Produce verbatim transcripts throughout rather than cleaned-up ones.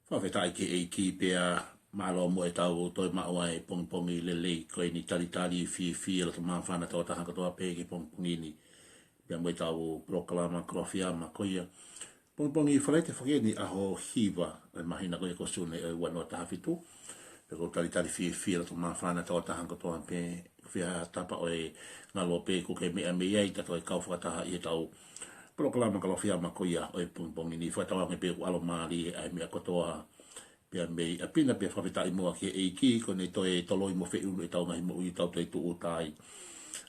Fakafetaʻi ki he ʻEiki pea mālō muʻa ʻetau toe maʻu ʻa e pongipongi lelei ko eni, talitali fiefia loto māfana tau taha kotoa pē ki he pongipongi ni. Pea mo ʻetau polokalama Kalofiama ko ia. Pongipongi Falaite foki eni, ʻaho hiva ʻo e māhina ko ia ko Sune ʻo e ua noa taha fitu. Pea ʻoku ou talitali fiefia loto māfana tau taha kotoa pē, fē ha tapa ʻo e ngalo pē ʻoku ke meʻa mei ai, tau toe kau fakataha ʻi heʻetau polokalama Kalofiama ko ia ʻo e pongipongi ni. Fakatauange pē ʻoku ʻalomālie ʻa e meʻa kotoa. Pea mei ʻapi na pea fakafetaʻi muʻa ki he ʻEiki, ko ʻene toe toloi mo feʻunu ʻetau ngaahi moʻui, tau toe tūʻuta ai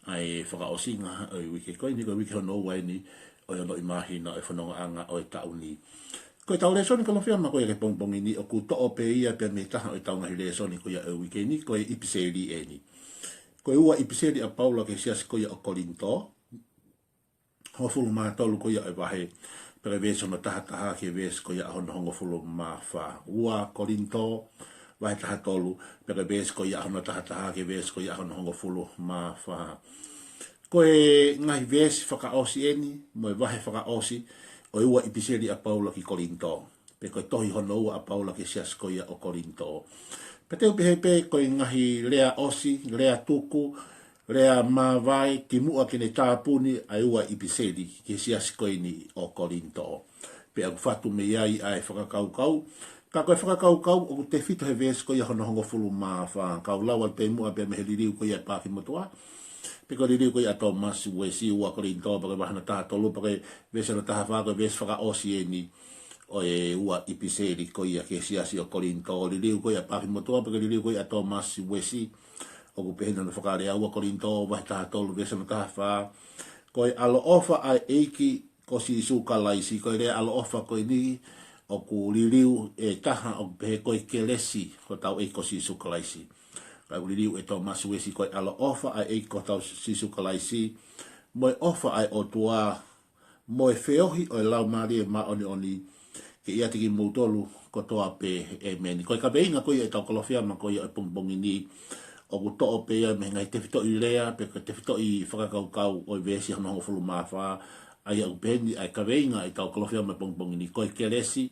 ʻa e fakaʻosinga ʻo e uike ko eni, ko e uike hono ua eni ʻo e onoʻi māhina ʻo e fonongaʻanga ʻo e taʻu ni. Ko ʻetau lēsoni Kalofiama ko ia ki he pongipongi ni ʻoku toʻo pē ia pea mei he taha ʻo ʻetau ngaahi lēsoni ko ia ʻo e uike ni, ko e ʻipiseli eni. Ko e ua ʻipiseli ʻa Paula ki he siasi ko ia ʻo Kolinitō, hongofulu mā tolu ko ia ʻo e vahe, pea ko e veesi hono taha taha ki he veesi ko ia hono hongofulu mā fā. Ua Kolinitō, vahe taha tolu, pea ko e veesi ko ia hono taha taha ki he veesi ko ia hono hongofulu mā fā. Ko e ngaahi veesi fakaʻosi eni, mo e vahe fakaʻosi ʻo e ua ʻipiseli ʻa Paula ki Kolinitō, pe ko e tohi hono ua ʻa Paula ki he siasi ko ia ʻo Kolinitō. Pea te u pehē pē ko e ngaahi lea ʻosi, lea tuku, lea māvae kimuʻa ke ne tāpuni ʻa e ua ʻipiseli ki he siasi ko eni ʻo Kolinitō. Pea ʻoku fatu mei ai ʻa e fakakaukau. Ka ko e fakakaukau ʻoku tefito he veesi ko ia hono hongofulu mā fā, kau lau atu pē muʻa pea mei he liliu ko ia ʻa e Paaki Motuʻa, pe ko e liliu ko ia ʻa Tōmasi Uesi, ua Kolinitō, pea ko e vahe hono taha tolu, pea ko e veesi hono taha fā, ko e veesi fakaʻosi eni ʻo e ua ʻipiseli ko ia ki he siasi ʻo Kolinitō. Liliu ko ia ʻa e Paaki Motuʻa, pe ko e liliu ko ia ʻa Tōmasi Uesi, ʻoku pehē hono fakalea, ua Kolinitō vahe taha tolu veesi hono taha fā. Ko e ʻaloʻofa ʻa e ʻEiki ko Sīsū Kalaisi. Ko e lea ʻaloʻofa ko eni ʻoku liliu ʻe taha ʻoku pehē ko e kelesi hotau ʻEiki ko Sīsū Kalaisi. Ka ʻoku liliu ʻe Tōmasi Uesi ko e ʻaloʻofa ʻa e ʻEiki ko hotau Sīsū Kalaisi, mo e ʻofa ʻa e ʻOtua, mo e feohi ʻo e Laumālie Māʻoniʻoni, ke ʻiate kimoutolu kotoa pē. ʻĒmeni. Ko e kaveinga ko ia ʻetau Kalofiama ko ia ʻo e pongipongi ni, ʻoku toʻo pē ia mei he ngaahi tefitoʻi lea, pe ko e tefitoʻi fakakaukau ʻo e veesi hono hongofulu mā fā, ʻa ia ʻoku pehē ni ʻa e kaveinga ʻetau Kalofiama ʻo e pongipongi ni, ko e kelesi,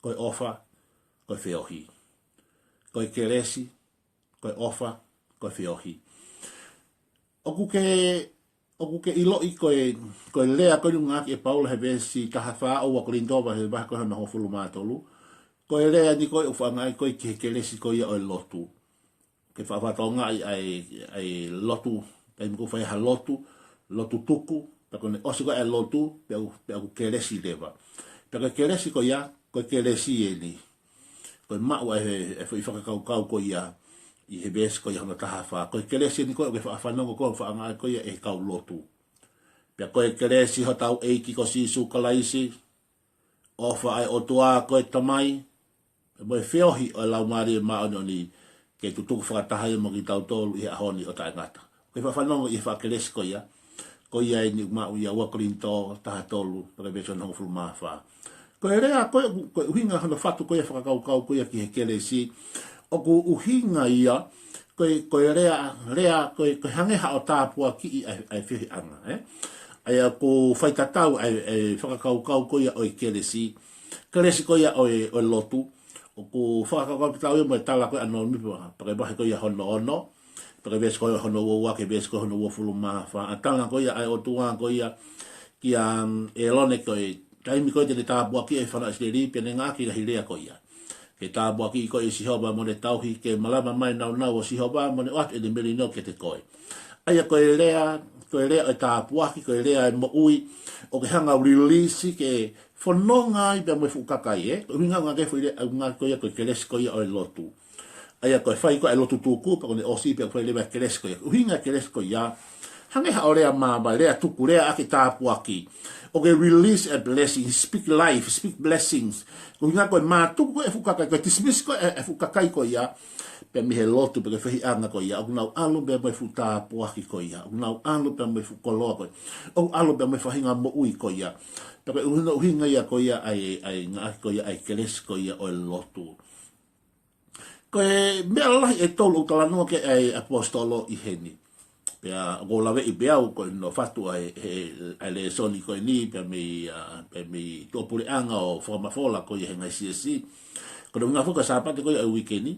ko e ʻofa, ko e feohi. Ko e kelesi, ko e ʻofa, ko e feohi. ʻOku ke, ʻoku ke ʻiloʻi ko e, ko e lea ko eni ʻoku ngāueʻaki ʻe Paula he veesi taha fā ʻo ua Kolinitō vahe, vahe ko hono hongofulu mā tolu. Ko e lea ni ko e ʻoku fakaangaʻi ko e ki he kelesi ko ia ʻo e lotu. Ke faʻa fakatokangaʻi ʻa e, ʻa e lotu, taimi ʻoku fai ai ha lotu, lotu tuku, pea ko ʻene ʻosi ko ē ʻa e lotu, pea ʻoku, pea ʻoku kelesi leva. Pea ko e kelesi ko ia, ko e kelesi eni. Ko e maʻu ʻa e, ʻa e foʻi fakakaukau ko ia ʻi he veesi ko ia hono taha fā. Ko e kelesi eni ko ē ʻoku ke faʻa fanongo ko ē ʻoku fakaangaʻi ko ia ʻe he kau lotu. Pea ko e kelesi hotau ʻEiki ko Sīsū Kalaisi, ʻofa ʻa e ʻOtua ko e Tamai, mo e feohi ʻo e Laumālie Māʻoniʻoni, ke tutuku fakataha ia mo kitautolu ʻi he ʻaho ni ʻo taʻengata. Ko e faʻa fanongo ʻi he faʻa kelesi ko ia, ko ia eni ʻoku maʻu ia ua Kolinitō taha tolu, pea ko e veesi hono hongofulu mā fā. Ko e lea ko ē, ko e ʻuhinga hono fatu ko ia fakakaukau ko ia ki he kelesi, ʻoku ʻuhinga ia, ko e, ko e lea, lea, ko e, ko e hangē haʻo tāpuakiʻi ʻa e, ʻa e feohiʻanga, ē? ʻA ia ʻoku faitatau ʻa e, ʻa e fakakaukau ko ia ʻo e kelesi, kelesi ko ia ʻo e, ʻo e lotu, ʻoku fakakaukau tatau ia mo e tala ko ē ʻa Nōmipa, pea ko e vahe ko ia hono ono, pea ko e veesi ko ia hono ua ua ki he veesi ko ia hono uofulu mā fā, ʻa e tala ko ia ʻa e ʻOtua ko ia kia, um, ʻĒlone ko e taimi ko ē te ne tāpuakiʻi ʻa e fānau ʻIsileli, pea ne ngāueʻaki e ngaahi lea ko ia. Ke tāpuakiʻi koe ʻe Sihova mo ne tauhi, ke malava mai e nāunau ʻo Sihova mo ne ʻoatu ʻene melino kiate koe. ʻA ia ko e lea, ko e lea ʻo e tāpuaki, ko e lea ʻo e moʻui, ʻoku ke hanga ʻo release ke fononga ai pea mo e fuʻu kakai, ē? Ko e ʻuhinga ʻoku ngāueʻaki e foʻi lea, ʻoku ngāueʻaki ko ia ko e kelesi ko ia ʻo e lotu. ʻA ia ko e fai ko ē ʻa e lotu tuku, pea ko ʻene ʻosi pea ʻoku fai leva e kelesi ko ia. ʻUhinga e kelesi ko ia, hangē haʻo lea māvae, lea tuku, lea ʻaki e tāpuaki. ʻOku ke release a blessing, speak life, speak blessings. Ko e ʻuhinga ko e mātuku ko ē e fuʻu kakai, ko e dismiss ko ē e fuʻu kakai ko ia, pea mei he lotu, pea ko e feohiʻanga ko ia, ʻoku nau ʻalu pea mo e fuʻu tāpuaki ko ia, ʻoku nau ʻalu pea mo e fuʻu koloa ko ia, ʻoku ʻalu pea mo e faʻahinga moʻui ko ia. Pea ko e ʻuhinga, ʻuhinga ia ko ia ʻa e, ʻa e ngāueʻaki ko ia ʻa e kelesi ko ia ʻo e lotu. Ko e meʻa lalahi ʻe tolu ʻoku talanoa ki ai ʻa e ʻaposetolo ʻi heni. Pea ʻoku ou laveʻi pē au ko ʻene fatu ʻa e, he, ʻa e lēsoni ko eni, pea mei, ʻa, pea mei tuʻapuleʻanga ʻo fakamafola ko ia he ngaahi siasi. Ko e ʻuhinga foki ko e Sāpate ko ia ʻo e uike ni,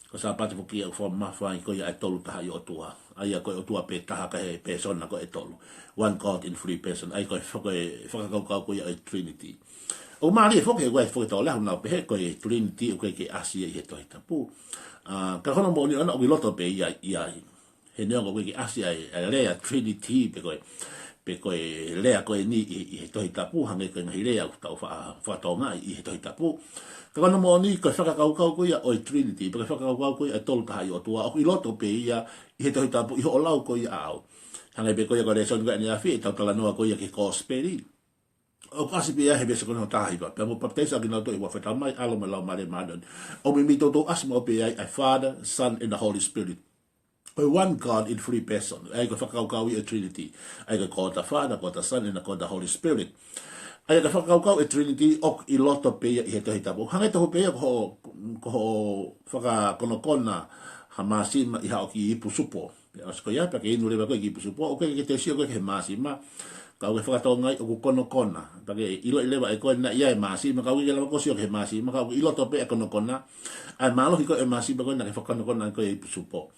ko e Sāpate foki ʻoku fakamamafaʻi ko ia ʻa e Tolu Tahaʻi ʻOtua. ʻA ia ko e ʻOtua pē taha ka ʻi he pēsona ko ē ʻe tolu. One God in three person. ʻA ia ko e fo-, ko e fakakaukau ko ia ʻo e Trinity. ʻOku mālie foki he ʻoku ʻi ai foki e tō lehu ʻoku nau pehē ko e Trinity ʻoku ʻikai ke ʻasi ia ʻi he Tohi Tapu. ʻA, ka ko hono moʻoni ʻoʻona ʻoku ʻi loto pē ia ʻi ai. He neongo ʻoku ʻikai ke ʻasi ʻa e, ʻa e lea Trinity pe ko e, pe ko e lea ko eni ʻi, ʻi he Tohi Tapu, hangē ko e ngaahi lea ʻoku tau fa-, fakatokangaʻi ʻi he Tohi Tapu. Ka ko hono moʻoni ko e fakakaukau ko ia ʻo e Trinity, pe ko e fakakaukau ko ia ʻo e Tolu Tahaʻi ʻOtua, ʻoku ʻi loto pē ia ʻi he Tohi Tapu, ʻi hoʻo lau ko ia ʻaʻau. Hangē pē ko ia ko e lēsoni ko eni ʻaneafi, ʻetau talanoa ko ia ki he Kōsipeli. ʻOku ʻasi pē ia he veesi ko hono taha hiva. Pea mou papitaiso ʻa kinautolu ʻi he huafa ʻo e Tamai, ʻAlo mo e Laumālie Māʻoniʻoni. ʻO meimei toutou ʻasi maʻu pē ai ʻa e Father, Son, and the Holy Spirit. Ko e one God in three person. ʻA ia ko e fakakaukau ia ʻo e Trinity. ʻA ia ko e God the Father, God the Son, and God the Holy Spirit. ʻA ia ko e fakakaukau ʻo e Trinity ʻoku ʻi loto pē ia ʻi he Tohi Tapu. Hangē tofu pē ia ko hoʻo, ko hoʻo fakakonokona ha māsima ʻi haʻo kiʻi ipu supo. Pea ʻosi ko ia, pea ke inu leva koe e kiʻi ipu supo, ʻoku ʻikai ke te sio koe ki he māsima, ka ʻoku ke fakatokangaʻi ʻoku konokona. Pea ke ʻiloʻi leva ʻe koe naʻe ʻi ai e māsima, ka ʻoku ʻikai ke lava koe ʻo sio ki he māsima, ka ʻoku ʻi loto pē e konokona. ʻA e mālohi ko ē ʻo e māsima ko ē naʻa ke fakakonokona ko ē e ipu supo.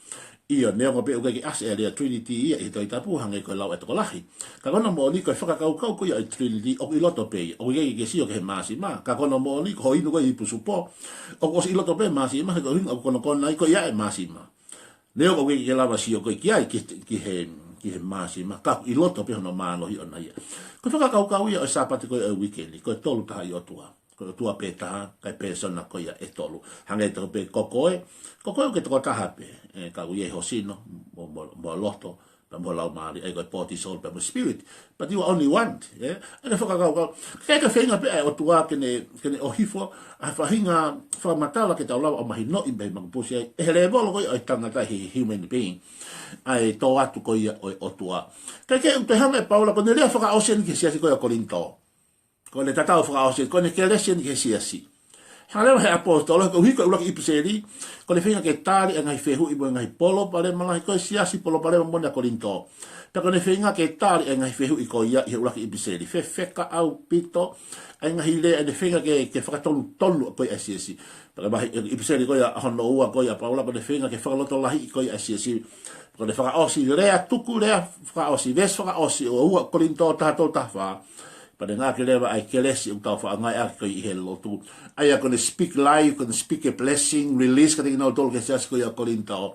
ʻIo, neongo pē ʻoku ʻikai ke ʻasi e lea Trinity ia ʻi he Tohi Tapu hangē ko e lau ʻa e tokolahi. Ka ko hono moʻoni ko e fakakaukau ko ia ʻo e Trinity ʻoku ʻi loto pē ia, ʻoku ʻikai ke sio ki he māsima, ka ko hono moʻoni ko hoʻo inu ko ē e ipu supo, ʻoku ʻosi ʻi loto pē e māsima, he ko e ʻuhinga ʻoku konokona ai ko ia e māsima. Neongo ʻoku ʻikai ke lava sio koe ki ai, ki, ki he, ki he māsima, ka ʻoku ʻi loto pē hono mālohi ʻoʻona ia. Ko e fakakaukau ia ʻo e Sāpate ko ia ʻo e uike ni, ko e Tolu Tahaʻi ʻOtua. Ko e ʻOtua pē taha, ka ʻi he pēsona ko ia ʻe tolu. Hangē tofu pē ko koe, ko koe ʻoku ke tokotaha pē, ʻe, ka ʻoku ʻi ai ho sino, mo, mo, mo e loto, pea mo e laumālie, ʻa ia ko e body, soul, pea mo e spirit. But you are only one, ē? ʻA ia ko e fakakaukau, ke, ke feinga pē ʻa e ʻOtua ke ne, ke ne ʻohifo ʻa e faʻahinga fakamatala ke tau lava ʻo mahinoʻi pea makupusi ai, ʻi he lēvolo ko ia ʻo e tangata, he human being, ʻa e tō atu ko ia ʻo e ʻOtua. Kae kehe ʻoku toe hanga ʻe Paula, ko ʻene lea fakaʻosi eni ki he siasi ko ia ʻo Kolinitō. Ko ʻene tatau fakaʻosi, ko ʻene kelesi eni ki he siasi. Hanga leva he ʻaposetolo, koeʻuhi ko e ʻuluaki ʻipiseli, ko ʻene feinga ke tali e ngaahi fehuʻi mo e ngaahi palopalema lahi ko ē ʻa e siasi, palopalema moʻoni ʻa Kolinitō. Pea ko ʻene feinga ke tali e ngaahi fehuʻi ko ia ʻi he ʻuluaki ʻipiseli. Fefeka ʻaupito ʻa e ngaahi lea ʻene feinga ke, ke fakatonutonu ko ia ʻa e siasi. Pea ko e vahe ʻipiseli ko ia hono ua ko ia ʻa Paula, ko ʻene feinga ke fakalotolahiʻi ko ia ʻa e siasi. Ko ʻene fakaʻosi, lea tuku, lea fakaʻosi, veesi fakaʻosi ʻo ua Kolinitō taha tolu, taha fā. Pea ne ngāueʻaki leva ʻa e kelesi ʻoku tau faʻa ngāueʻaki ko ia ʻi he lotu. ʻA ia ko ʻene speak life, ko ʻene speak a blessing, release kiate kinautolu ki he siasi ko ia ʻo Kolinitō.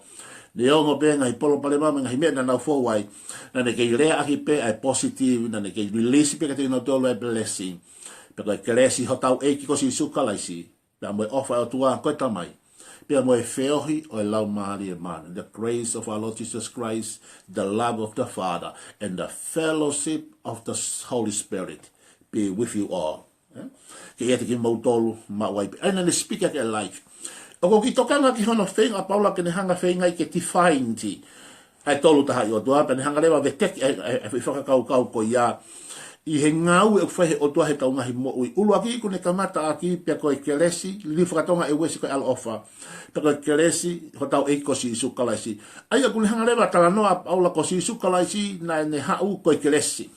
Neongo pē e ngaahi palopalema mo e ngaahi meʻa naʻa nau fou ai, naʻa ne kei leaʻaki pē ʻa e positive, naʻa ne kei release pē kiate kinautolu ʻa e blessing. Pea ko e kelesi hotau ʻEiki ko Sīsū Kalaisi, pea mo e ʻofa ʻa e ʻOtua ko e Tamai, pea mo e feohi ʻo e Laumālie Māʻoniʻoni, the grace of our Lord Jesus Christ, the love of the Father, and the fellowship of the Holy Spirit be with you all. Ē? Ke ʻiate kimoutolu maʻu ai pē. ʻA ia naʻa ne speak ʻaki e life. ʻOku ou kiʻi tokanga ki hono feinga ʻa Paula ke ne hanga feinga ke define ʻa e Tolu Tahaʻi ʻOtua, pea ne hanga leva ʻo veteki ʻa e, ʻa e, ʻa e fakakaukau ko ia ʻi he ngāue ʻoku fai ʻe he ʻOtua heʻetau ngaahi moʻui. ʻUluaki, kuo ne kamata ʻaki pē ko e kelesi, liliu faka-Tonga ʻe Uesi ko e ʻaloʻofa. Pea ko e kelesi hotau ʻEiki ko Sīsū Kalaisi. ʻA ia kuo ne hanga leva ʻo talanoa ʻa Paula ko Sīsū Kalaisi naʻa ne haʻu ko e kelesi.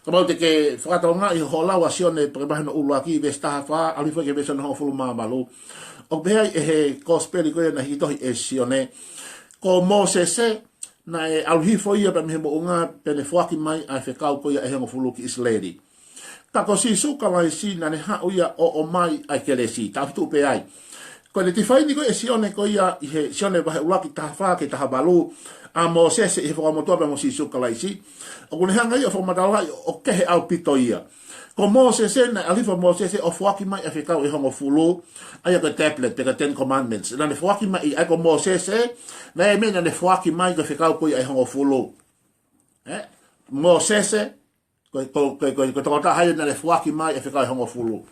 Kapau te ke fakatokangaʻi hoʻo lau ʻa Sione pea ko e vahe hono ʻuluaki, veesi taha fā, ʻalu hifo ki he veesi hono hongofulu mā valu. ʻOku pehē ai ʻe he kosipeli ko ia naʻe hiki tohi ʻe Sione, ko Mōsese naʻe ʻalu hifo ia pea mei he moʻunga, pea ne foaki mai ʻa e fekau ko ia ʻe hongofulu ki ʻIsileli. Ka ko Sīsū Kalaisi naʻa ne haʻu ia ʻo ʻomai ʻa e kelesi, taʻofi tuʻu pē ai. Ko ʻene tifaini ko ē ʻe Sione ko ia ʻi he Sione vahe ʻuluaki taha fā ki he taha valu, ʻa Mōsese ʻi he Fuakava Motuʻa pea mo Sīsū Kalaisi, ʻoku ne hanga ia ʻo fakamatalaʻi ʻoku kehe ʻaupito ia. Ko Mōsese, naʻe ʻalu hifo ʻa Mōsese ʻo foaki mai ʻa e fekau ʻe hongofulu, ʻa ia ko e tablet, pe ko e Ten Commandments. Naʻa ne foaki mai, ʻa ia ko Mōsese, naʻe ʻi ai e meʻa naʻa ne foaki mai ko e fekau ko ia ʻe hongofulu. Ē? Mōsese, ko, ko, ko, ko, ko e tokotaha ia naʻa ne foaki mai e fekau ʻe hongofulu.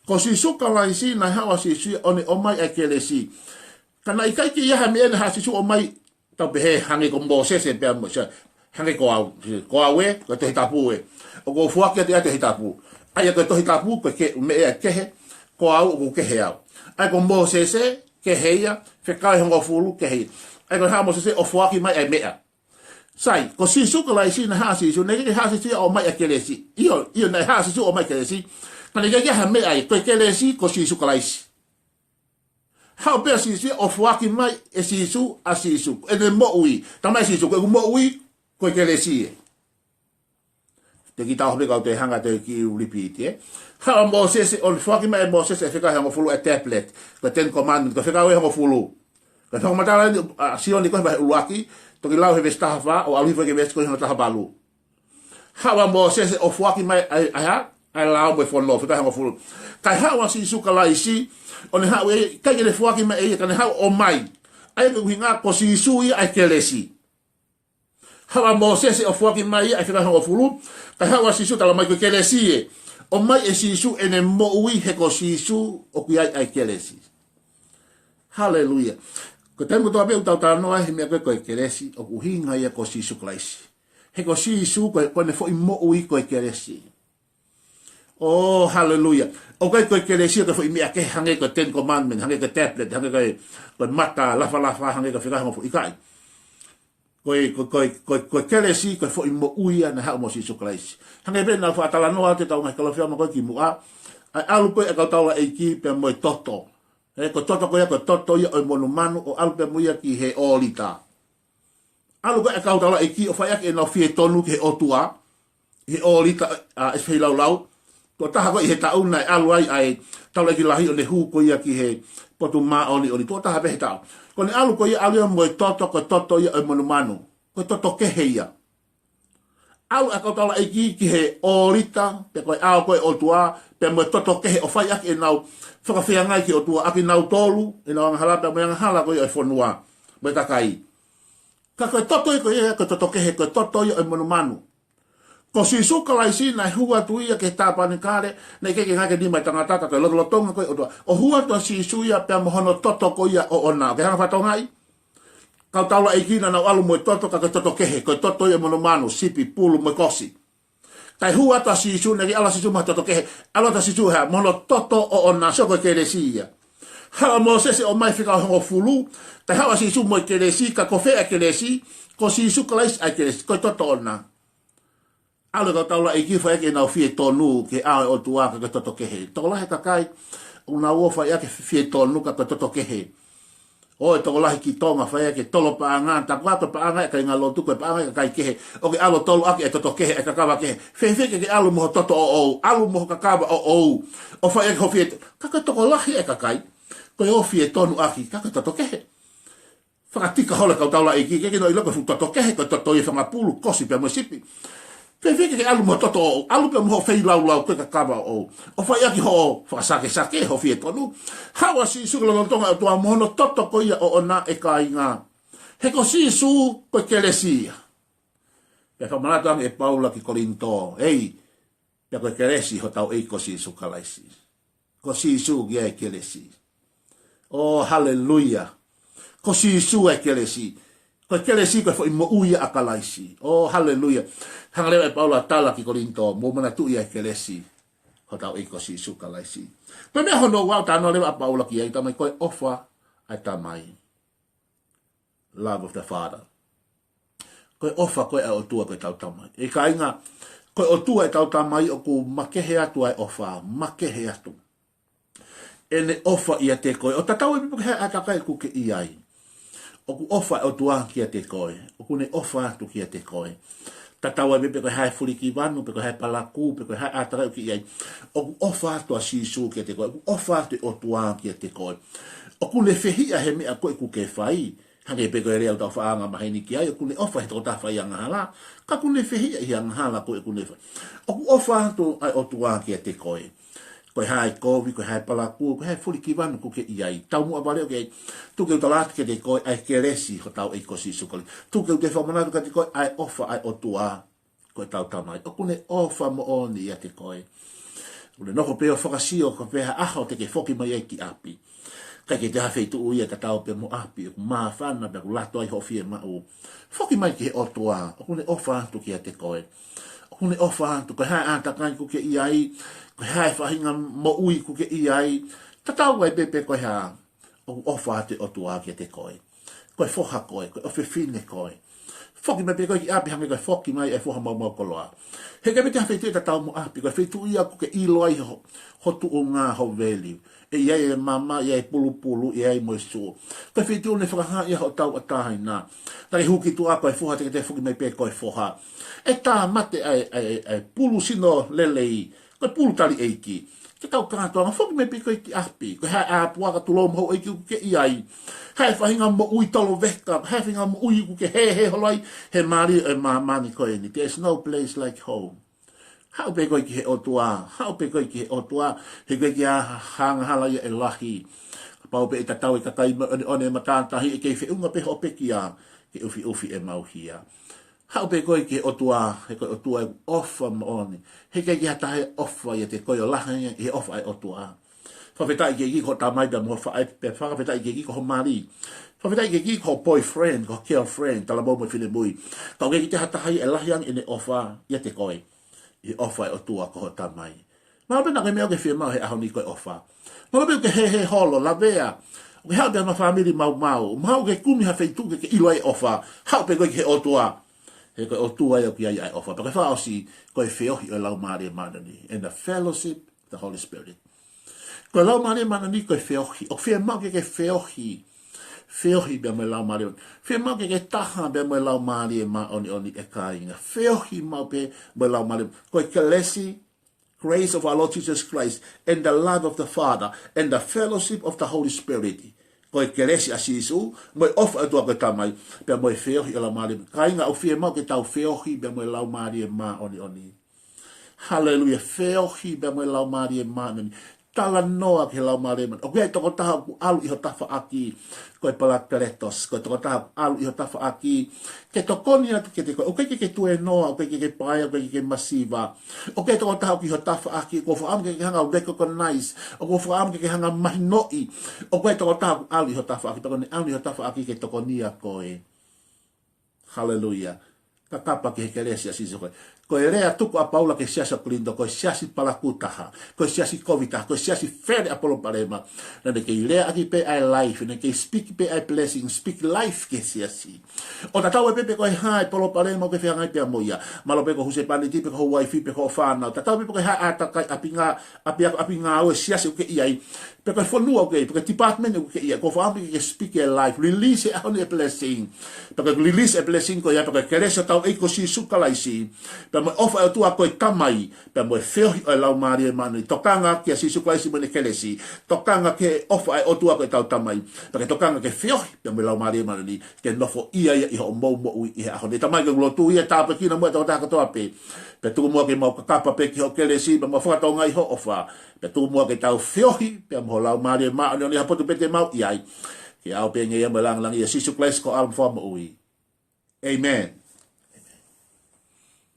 Ko Sīsū Kalaisi, naʻe haʻu ʻa Sīsū ia ʻo ne ʻomai ʻa e kelesi. Ka naʻe ʻikai ke ʻi ai ha meʻa naʻe haʻu ʻa Sīsū ʻo ʻomai, tau pehē, hangē ko Mōsese pea mo, hangē ko au, ko au ē, ko e Tohi Tapu ē. ʻOku ou foaki atu ʻa e Tohi Tapu. ʻA ia ko e Tohi Tapu, ko e ke-, meʻa ia ʻe kehe, ko au ʻoku kehe au. ʻA ia ko Mōsese, kehe ia, fekau ʻe hongofulu, kehe ia. ʻA ia ko e haʻu ʻa Mōsese ʻo foaki mai ʻa e meʻa. Sai, ko Sīsū Kalaisi, naʻe haʻu ʻa Sīsū, naʻe ʻikai ke haʻu ʻa Sīsū ia ʻo ʻomai ʻa e kelesi. ʻIo, ʻio, naʻe haʻu ʻa Sīsū ʻo ʻomai e kelesi. Ka naʻe ʻikai ke ʻi ai ha meʻa ia, ko e kelesi, ko Sīsū Kalaisi. Haʻu pē ʻa Sīsū ia ʻo foaki mai ʻe Sīsū ʻa Sīsū. ʻEne moʻui. Talamai ʻe Sīsū, ko ʻeku moʻui, ko e kelesi ē. Te ki tau hope kau te hanga te ki repeat, ē. Haʻu ʻa Mōsese, ʻo foaki mai ʻe Mōsese ʻa e fekau ʻe hongofulu ʻa e tablet. Ko e Ten Commandment, ko e fekau ʻe hongofulu. Ko e fakamatala eni, ʻa Sione ko e vahe ʻuluaki, toki lau he veesi taha fā, ʻo ʻalu hifo ki he veesi ko e hono taha valu. Haʻu ʻa Mōsese ʻo foaki mai ʻa e, ʻa e hā? ʻA e lao mo e fono, fekau ʻe hongofulu. Kae haʻu ʻa Sīsū Kalaisi, ʻo ne haʻu ē, ʻikai ke ne foaki mai ʻe ia, ka ne haʻu ʻo ʻomai. ʻA ia ko e ʻuhinga ko Sīsū ia ʻa e kelesi. Haʻu ʻa Mōsese ʻo foaki mai ia ʻa e fekau ʻe hongofulu, kae haʻu ʻa Sīsū talamai ko e kelesi ē. ʻOmai ʻe Sīsū ʻene moʻui he ko Sīsū ʻoku ʻi ai ʻa e kelesi. Haleluia. Ko e taimi kotoa pē ʻoku tau talanoa he meʻa ko ē ko e kelesi, ʻoku ʻuhinga ia ko Sīsū Kalaisi. He ko Sīsū ko e, ko ʻene foʻi moʻui ko e kelesi. ʻŌ, haleluia. ʻOku ʻikai ko e kelesi ko e foʻi meʻa kehe hangē ko e Ten Commandment, hangē ko e tablet, hangē ko e, ko e mata lafalafa, hangē ko e fekau ʻe hongofulu, ʻikai. Ko e, ko e, ko e, ko e, ko e kelesi, ko e foʻi moʻui ia naʻe haʻu mo Sīsū Kalaisi. Hangē pē naʻa ku faʻa talanoa atu ʻetau ngaahi Kalofiama ko ē kimuʻa, ʻa e ʻalu ko ē ʻa e kau taulaʻeiki pea mo e toto. Ē, ko e toto ko ia, ko e toto ia ʻo e monumanu, ʻo ʻalu pea mo ia ki he ʻōlita. ʻAlu ko ē ʻa e kau taulaʻeiki ʻo fai ʻaki ʻenau fie tonu ki he ʻOtua, ʻi he ʻōlita, ʻa, ʻEsi Feilaulau. Tuʻo taha ko ē ʻi he taʻu naʻe ʻalu ai ʻa e taulaʻeiki lahi ʻo ne hū ko ia ki he potu māʻoniʻoni. Tuʻo taha pē he taʻu. Ko ʻene ʻalu ko ia, ʻalu ia mo e toto, ko e toto ia ʻo e monumanu. Ko e toto kehe ia. ʻAlu ʻa e kau taulaʻeiki ki he ʻōlita, pea ko e ʻao ko ē ʻo e ʻOtua, pea mo e toto kehe ʻo fai ʻaki ʻenau fakafeangai ki he ʻOtua, ʻakinautolu, ʻenau angahala, pea mo e angahala ko ia ʻo e fonua, mo e kakai. Ka ko e toto ia ko ia, ko e toto kehe, ko e toto ia ʻo e monumanu. Ko Sīsū Kalaisi naʻe hū atu ia ki he tāpanekale, naʻe ʻikai ke ngāueʻaki e nima ʻo e tangata, ka ko e lotolotonga ko ē ʻo e ʻOtua. ʻO hū atu ʻa Sīsū ia pea mo hono toto ko ia ʻoʻona. ʻOkú ke hanga ʻo fakatokangaʻi? Kau taulaʻeiki naʻa nau ʻalu mo e toto, ka ko e toto kehe, ko e toto ia ʻo e monumanu, sipi, pulu mo e kosi. Kae hū atu ʻa Sīsū, naʻe ʻikai ʻalu ʻa Sīsū mo ha toto kehe, ʻalu atu ʻa Sīsū he ʻa, mo hono toto ʻoʻona, so ko e kelesi ia. Haʻu ʻa Mōsese ʻo ʻomai e fekau ʻe hongofulu, kae haʻu ʻa Sīsū mo e kelesi, ka ko fē ʻa e kelesi? Ko Sīsū Kalaisi ʻa e kelesi, ko e toto ʻoʻona. ʻAlu e kau taulaʻeiki ʻo fai ʻaki ʻenau fie tonu ki he ʻao ʻo e ʻOtua ka ko e toto kehe. Tokolahi e kakai ʻoku nau ō ʻo fai ʻaki e fie tonu ka ko e toto kehe. ʻOku tokolahi ki Tonga ʻoku fai ʻaki e tolo paʻanga, tā ko e paʻanga ʻa e kāingalotu, ko e paʻanga ʻa e kakai kehe. ʻOkú ke ʻalu ʻo tolo ʻaki e toto kehe, e kakava kehe. Fēfē ke ke ʻalu mo ho toto ʻoʻou, ʻalu mo ho kakava ʻoʻou, ʻo fai ʻaki ho fie to-, ka ko e tokolahi e kakai ko ē ʻoku fie tonu ʻaki, ka ko e toto kehe. Fakatika holo e kau taulaʻeiki, ʻikai ke nau ʻilo ko e fuʻu toto kehe, ko e toto ia ʻo e fanga pulu, kosi pea mo e sipi. Fēfē ke ke ʻalu mo ho toto ʻoʻou, ʻalu pē mo hoʻo feilaulau ko ē, kakava ʻoʻou, ʻo fai ʻaki hoʻo fakasakesake, hoʻo fie tonu. Haʻu ʻa Sīsū ki he lotolotonga ʻo e ʻOtua mo hono toto ko ia ʻoʻona, e kāinga. He ko Sīsū ko e kelesi ia. Pea fakamanatu ange ʻe Paula ki Kolinitō, ʻEi, pea ko e kelesi hotau ʻEiki ko Sīsū Kalaisi. Ko Sīsū ia e kelesi. ʻŌ, haleluia. Ko Sīsū e kelesi. Ko e kelesi ko e foʻi moʻui ia ʻa Kalaisi. ʻŌ, haleluia. Hanga leva ʻe Paula ʻo tala ki Kolinitō, mou manatuʻi ʻa e kelesi hotau ʻEiki ko Sīsū Kalaisi. Pea meʻa hono ua ʻoku talanoa leva ʻa Paula ki ai, talamai ko e ʻofa ʻa e Tamai. Love of the Father. Ko e ʻofa ko ē ʻa e ʻOtua ko ʻetau Tamai. ʻE kāinga, ko e ʻOtua ʻetau Tamai ʻoku makehe atu ʻa e ʻofa, makehe atu ʻene ʻofa ʻiate koe. ʻO tatau ai pē pe ko e hā e ʻātakai ʻoku ke ʻi ai, ʻoku ʻofa e ʻOtua kiate koe. ʻOkú ne ʻofa atu kiate koe. Tatau ai pē pe ko e hā e fulikivanu, pe ko e hā e palakū, pe ko e hā e ʻātakai ʻoku ke ʻi ai, ʻoku ʻofa atu ʻa Sīsū kiate koe, ʻoku ʻofa atu e ʻOtua kiate koe. ʻOkú ne fehiʻa he meʻa ko ē ʻoku ke fai, hangē pē ko e lea ʻoku tau faʻa angamaheni ki ai, ʻokú ne ʻofa he tokotaha fai angahala, ka ʻokú ne fehiʻa ʻi he angahala ko ē ʻokú ne fai. ʻOku ʻofa atu ʻa e ʻOtua kiate koe. Ko e hā e kovi, ko e hā e palakū, ko e hā e fulikivanu ʻoku ke ʻi ai, taumuʻa vale ʻoku ke ʻi ai, tuku ke u tala atu kiate koe ʻa e kelesi hotau ʻEiki ko Sīsū Kalaisi. Tuku ke u toe fakamanatu kiate koe ʻa e ʻofa ʻa e ʻOtua ko ʻetau Tamai. ʻOkú ne ʻofa moʻoni ʻiate koe. ʻOkú ne nofo pē ʻo fakasio ko fē ha ʻaho te ke foki mai ai ki ʻapi. ʻIkai ke toe ʻi ai ha feituʻu ia tatau pē mo ʻapi, ʻoku māfana pea ʻoku lato ai hoʻo fiemaʻu. Foki mai ki he ʻOtua, ʻokú ne ʻofa atu kiate koe. ʻOkú ne ʻofa atu, ko e hā e ʻātakai ʻoku ke ʻi ai, ko e hā e faʻahinga moʻui ʻoku ke ʻi ai, tatau ai pē pe ko e hā, ʻoku ʻofa atu e ʻOtua kiate koe. Ko e foha koe, ko e ʻofefine koe. Foki mai pē koe ki ʻapi hangē ko e foki mai e foha maumau koloa. He ʻikai pē ke ʻi ai ha feituʻu ʻe tatau mo ʻapi, ko e feituʻu ia ʻoku ke ʻilo ai ho, ho tuʻunga, ho value. ʻE ʻi ai e mama, ʻi ai e pulupulu, ʻi ai mo e sū. Ko e feituʻu naʻe fakahā ai hoʻo tauʻatāina. Naʻa ke hū ki tuʻa ko e foha, te ke toe foki mai pē ko e foha. ʻE tāmate ai, ai, ai, ai pulu sino lelei. Ko e pulu tali ʻeiki. Ke tau kātoanga, foki mai pē koe ki ʻapi. Ko e hā e puaka tulou mo houʻeiki ʻoku ke ʻi ai. Hā e faʻahinga moʻui tolo veka, hā e faʻahinga moʻui ʻoku ke hēhē holo ai he mali ʻo e māmani ko eni. There's no place like home. Haʻu pē koe ki he ʻOtua, haʻu pē koe ki he ʻOtua, he ʻikai ke ʻi ai ha angahala ia ʻe lahi. Kapau pē ʻe tatau e kakai mo e ʻoneʻone matātahi, ʻe kei feʻunga pē hoʻo pekia, ke ʻufiʻufi ʻemau hia. Haʻu pē koe ki he ʻOtua, he ko e ʻOtua ʻoku ʻofa moʻoni. He ʻikai ke ʻi ai ha taha ʻe ʻofa ʻiate koe ʻo lahi ange ʻi he ʻofa ʻa e ʻOtua. Fakafetaʻi ki he ʻEiki ko ho tamai pea mo ho faʻē, pea fakafetaʻi ki he ʻEiki ko ho mali. Fakafetaʻi ki he ʻEiki ko ho boyfriend, ko ho girlfriend, talavou mo e finemui. Ka ʻoku ʻikai ke ʻi ai ha taha ia ʻe lahi ange ʻene ʻofa ʻiate koe ʻi he ʻofa ʻa e ʻOtua ko ho tamai. Mahalo pē naʻa ke meʻa ʻoku ke fiemaʻu he ʻaho ni ko e ʻofa. Mahalo pē ʻoku ke hēhē holo, lavea. ʻOku ke haʻu pē mo e fāmili maumau. Mahalo ʻoku ke kumi ha feituʻu ke ke ʻilo ai e ʻofa. Haʻu pē koe ki he ʻOtua. He ko e ʻOtua ia ʻoku ʻi ai ʻa e ʻofa. Pea ko e fakaʻosi, ko e feohi ʻo e Laumālie Māʻoniʻoni. And the fellowship of the Holy Spirit. Ko e Laumālie Māʻoniʻoni ko e feohi. ʻOku fiemaʻu ke ke feohi. Feohi pea mo e Laumālie. Fiemaʻu ke ke taha pea mo e Laumālie Māʻoniʻoni, ʻe kāinga. Feohi maʻu pē mo e Laumālie. Ko e kelesi, grace of our Lord Jesus Christ, and the love of the Father, and the fellowship of the Holy Spirit. Ko e kelesi ʻa Sīsū, mo e ʻofa ʻa e ʻOtua ko e Tamai, pea mo e feohi ʻa e Laumālie. Kāinga, ʻoku fiemaʻu ke tau feohi pea mo e Laumālie Māʻoniʻoni. Haleluia, feohi pea mo e Laumālie Māʻoniʻoni. Talanoa ki he Laumālie Māʻoniʻoni. ʻOku ʻi ai e tokotaha ʻoku ʻalu ʻi ho tafaʻaki, ko e Parakletos, ko e tokotaha ʻoku ʻalu ʻi ho tafaʻaki ke tokoni atu kiate koe. ʻOku ʻikai ke ke tuēnoa, ʻoku ʻikai ke ke paea, ʻoku ʻikai ke ke masiva. ʻOku ʻi ai e tokotaha ʻoku ʻi ho tafaʻaki, ʻoku ou fakaʻamu ke ke hanga ʻo recognize, ʻoku ou fakaʻamu ke ke hanga ʻo mahinoʻi. ʻOku ʻi ai e tokotaha ʻoku ʻalu ʻi ho tafaʻaki, pea ko ʻene ʻalu ʻi ho tafaʻaki ke tokoniʻi koe. Haleluia. Kakapa ki he kelesi ʻa Sīsū Kalaisi. Ko e lea tuku ʻa Paula ki he siasi ʻo Kolinitō, ko e siasi palakū taha, ko e siasi kovi taha, ko e siasi fele ʻa e palopalema. Naʻa ne kei leaʻaki pē ʻa e life, naʻa ne kei speak pē ʻa e blessing, speak life ki he siasi. ʻO tatau ai pē pe ko e hā e palopalema ʻoku ke fehangahangai pea mo ia. Mahalo pē ko ho husepāniti, pe ko ho uaifi, pe ko hoʻo fānau. Tatau ai pē pe ko e hā e ʻātakai, ʻapi ngā-, ʻapi, ʻapi ngāue, siasi ʻoku ke ʻi ai. Pe ko e fonua ʻoku ke ʻi ai, pe ko e department ʻoku ke ʻi ai, ʻoku ou fakaʻamu ke ke speak e life, release e ʻaho ni e blessing. Pea ko e release e blessing ko ia, pea ko e kelesi ʻa hotau ʻEiki ko Sīsū Kalaisi, pea mo e ʻofa ʻa e ʻOtua ko e Tamai, pea mo e feohi ʻo e Laumālie Māʻoniʻoni. Tokanga kia Sīsū Kalaisi mo ʻene kelesi. Tokanga ki he ʻofa ʻa e ʻOtua ko ʻetau Tamai. Pea ke tokanga ke feohi pea mo e Laumālie Māʻoniʻoni, ke nofoʻia ia ʻi hoʻomou moʻui ʻi he ʻaho ni. Tamai, ko e lotu ia, tāpuekina muʻa e tokotaha kotoa pē. Pea tuku muʻa ke mau kakapa pē ki hoʻo kelesi, pea mau fakatokangaʻi hoʻo ʻofa. Pea tuku muʻa ke tau feohi pea mo ho Laumālie Māʻoniʻoni ʻi ha potu pē te mau ʻi ai. Ke ʻaʻau pē ngeia mo e lāngilangi ʻia Sīsū Kalaisi ko homau Fakamoʻui. ʻĒmeni.